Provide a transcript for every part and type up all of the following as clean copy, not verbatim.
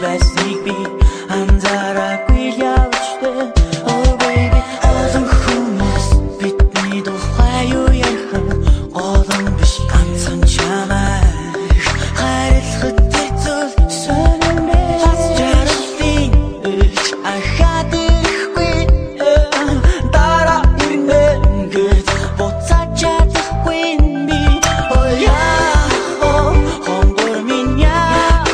Байсныг би анзаараагүй л явжтэй. Oh baby, олон хүмүүс бидний тухай юу ярих нь гол нь биш, ганцхан чамайг хайрлахад тэр зүйл сонин бас жаргалын ич ахаад ирэхгүй, дараа ирнэ гэж буцааж чадахгүй би. Oh yeah, oh хонгор минь яа,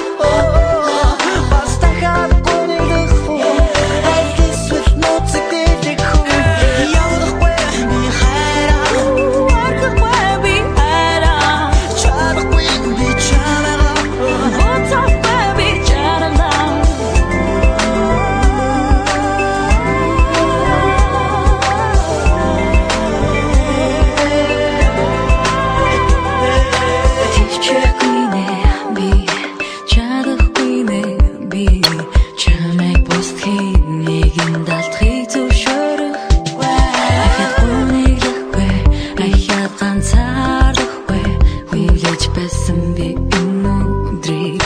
бас дахиад гүнэлэх аль эсвэл нууцыг дэлгэх явахгүй би хайраа, Орхихгүй би хайраа, чадахгүй би чамайгаа, буцахгүй би жаргалаа. Тэвчээгүй нэ би, чадахгүй нэ би, чамайг бусдын нэгэн далтахыг зөвшөөрөхгүй. Ахиад гуниглахгүй, ахиад ганцаардахгүй, хүлээж байсан би энэ өдрийг.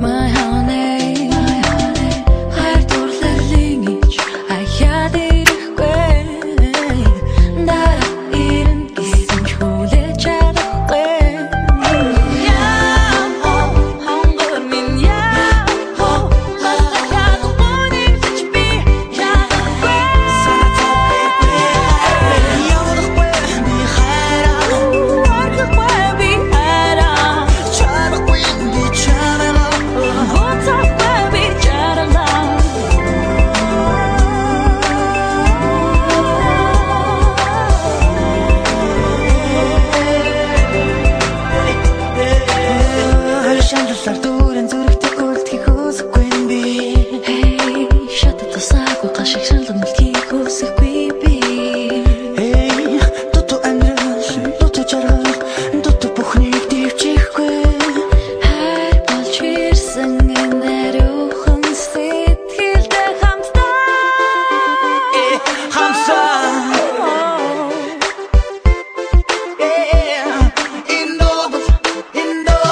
My honey, my honey, хайр дурлалын ич ахиад ирэхгүй. Дараа ирнэ гэсэн ч хүлээж чадахгүй. Яа, хонгор минь яа, бас дахиад гуниглаж би чадахгүй. Явахгүй би хайраа, Орхихгүй би хайраа, чадахгүй би чамайгаа, буцахгүй би жаргалаа. Хоёр шаналлаар дүүрэн зүрхтэй үлдэхийг хүсэхгүй би. Hey, шатад тусаагүй гал шиг шалган үлдэхийг хүсэхгүй би. Hey, дутуу амьдрал, дутуу жаргал, дутуу бүхнийг дэвчихгүй. Хайр болж ирсэн энэ ариухан сэтгэлдээ хамтдаа. Хамсаа. Энэ дуу, энэ дуу.